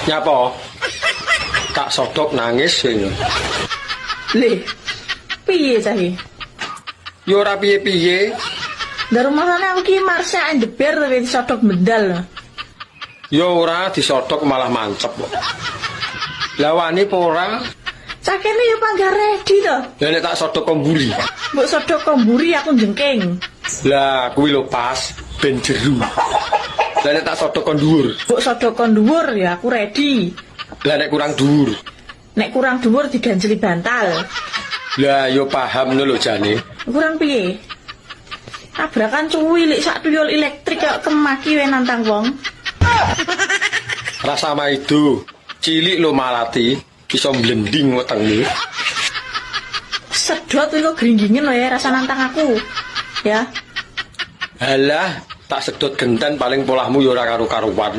Nyapa? Tak sodok nangis ya. Le. Piye cah iki? Ya ora piye-piye. Ndak rumasane aku ki Marsha and the Bear tapi disodok bendal. Ya ora disodok malah mancep kok. Lah wani apa ora? Cah kene ya panggah ready to. Lah nek tak sodok ko mburi. Mbok sodok ko mburi aku jengking. Lah kuwi lho pas ben jeru. Lah nek tak sodok ko dhuwur. Mbok sodok ko dhuwur ya aku ready. Lah nek kurang dhuwur. Nek kurang dhuwur diganjeli bantal. Lah yo paham lho jane. Kurang piye? Tabrakan cuwilik sak tuyul elektrik kok kemaki we nantang wong. Rasa maido. Cilik lho malati iso mblending wetengmu. Sedot kuwi kok gringgingen lho ya rasa nantang aku. Ya. Halah, tak sedot genten paling polahmu yo ora karu-karuan.